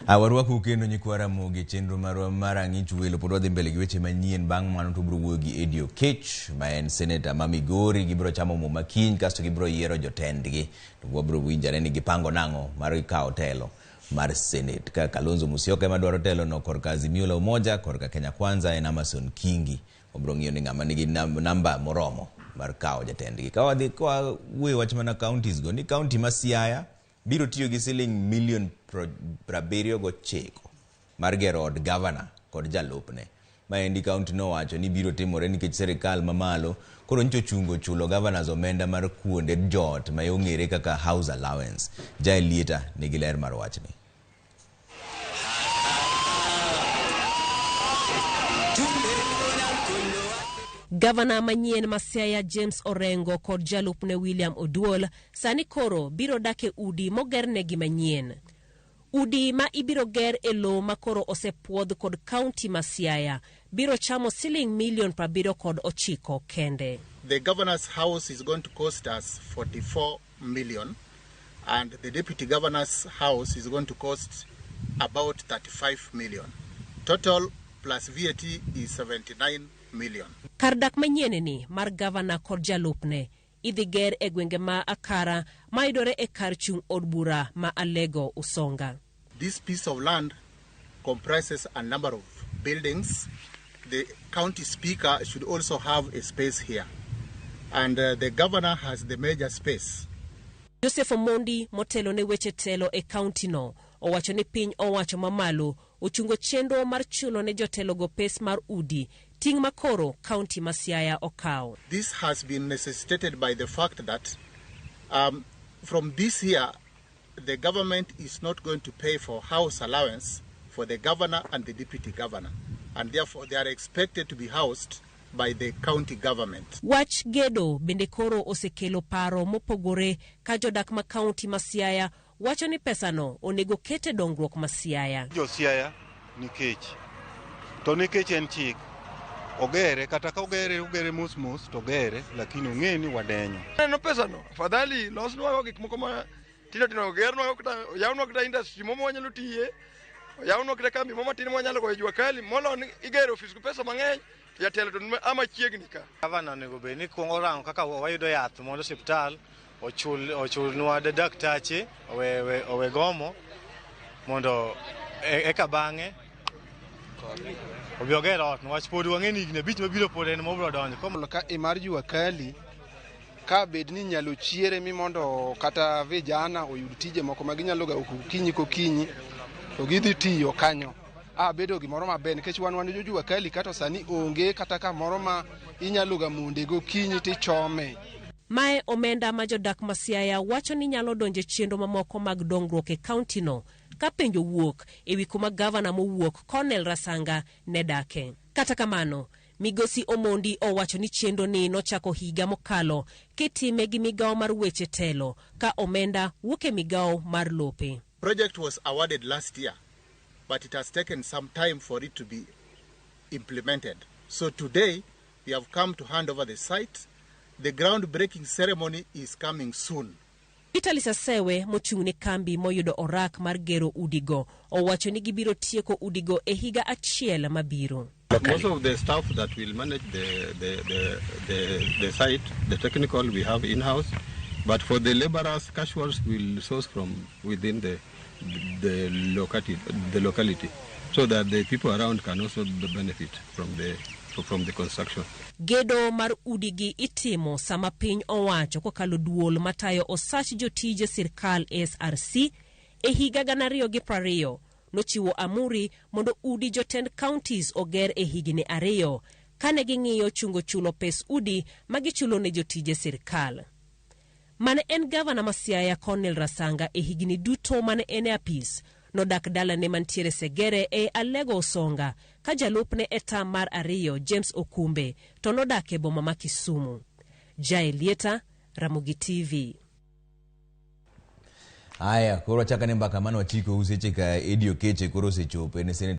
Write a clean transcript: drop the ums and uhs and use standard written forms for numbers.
Warwaku kendo nyikwa Ramogi e chenro marwa mar ang'ich welo pod wadhi mbele gi weche manyien bang' mano to wabiro wuoyo gi Eddie Oketch ma en seneta ma Migori gibiro chamo muma kiny kasto gibiro yiero jotendgi to wabiro winjo ane ni gipango nang'o mar kawo telo mar senate ka Kalonzo Musyoka ema dwaro telo no korka Azimio la Umoja korka Kenya Kwanza en Amason Kingi wabiro ng'iyo ni ng'ama nigi namba moromo mar kawo jatendgi ka wadhi ka wawuoyo wach mana counties go ni county ma Siaya biro tiyo gi siling milion 79 mar gero od gavana kod jalupne. Maendi kaunti nowacho ni biro timore nikech sirikal mamalo koro nyocha ochungo chulo governors omenda mar kuonde joot ma ong'ere kaka house allowance. Jael Lieta nigi ler mar wachni. Gavana manyien ma Siaya James Orengo kod jalupne William Oduol sani koro biro dak e udi mogernegi manyien. Udi ma ibiro ger e lowo ma koro osepuodh kod kaunti ma Siaya biro chamo siling milion 79 kende. The governor's house is going to cost us 44 million and the deputy governor's house is going to cost about 35 million. Total plus VAT is 79 million. Kar dak manyien ni mar gavana kod jalupne idhi ger e gwenge ma Akara mayudore e kar chung' od bura ma Alego Usonga. This piece of land comprises a number of buildings. The county speaker should also have a space here. And the governor has the major space. Joseph Omondi motelo ne weche telo e kaunti no owacho ni piny owacho mamalo ochungo chenro mar chulo ne jotelogo pes mar udi ting' makoro kaunti ma Siaya okawo. This has been necessitated by the fact that from this year, the government is not going to pay for house allowance for the governor and the deputy governor. And therefore, they are expected to be housed by the county government. Wach gedo bende koro osekelo paro mopogore ka jodak ma kaunti ma Siaya wacho ni pesano onego ket e dongruok ma Siaya. Jo Siaya nikech to nikech en chik ogere kata ka ogere ogere mos mos to ogere lakini ong'e ni wadenyo. Neno pesano afadhali losnwago gik moko ma tindo tindo ogernwa kata oyawnwa kata industry mo mwanyalo tiye oyawnwa kata kambi mo matin mwanyalo goyo jua kali molo ni igero ofis gi pesa mang'eny to jatelo to a machiegni ka. Gavana onego bed ni kuongo rango kaka wayudo yath mondo osiptal ochul ochulnwa daktache owe, owe gomo mondo eka bang'e obi oger ot niwach pod wang'e ni higni 5 mabiro pod en mobiro donjo. Ka e mar jua kali ka bed ni inyalo chiere mi mondo kata vijana oyud tije moko ma ginyalo ga okinyi kokinyi to gidhi tiyo kanyo a bedo gimoro maber nikech wan jo jua kali kata sani onge kata kamoro ma inyalo ga monde gokinyi tichome. Mae omenda ma jodak ma Siaya wacho ni nyalo donjo e chenro mamoko mag dongruok e kaunti no ka penjo wuok e wi kuma gavana mowuok Cornel Rasanga ne dake. Kata kamano, Migosi Omondi owacho ni chenro ni nochako higa mokalo kitime gi migawo mar weche telo ka omenda wuok e migawo mar lope. Project was awarded last year, but it has taken some time for it to be implemented. So today, we have come to hand over the site. The groundbreaking ceremony is coming soon. Vitalis Asewe mochung' ne kambi moyudo orak mar gero udigo owacho ni gibiro tieko udigo e higa achiel mabiro. Most of the staff that will manage the site, the technical we have in-house, but for the laborers, casuals will source from within the locality, so that the people around can also benefit from the construction. Gedo mar udigi itimo sama piny owacho kokalo duol matayo osach jotije sirkal SRC e higa 2020 nochiwo amuri mondo udi jotend counties oger e higni 2 kane ging'iyo chungo chulo pes udi ma gichulo ne jotije sirkal. Mane en gavana ma Siaya Cornel Rasanga e higni duto mane en e apis nodak dalane mantiere Segere e Alego Usonga ka jalupne e tam mar ariyo James Okumbe to nodak e boma ma Kisumu. Jael Lieta, Ramogi TV. Aya, koro wachako ane mbaka mane wachiko seche ka Eddie Okeche koro osechopo en seneta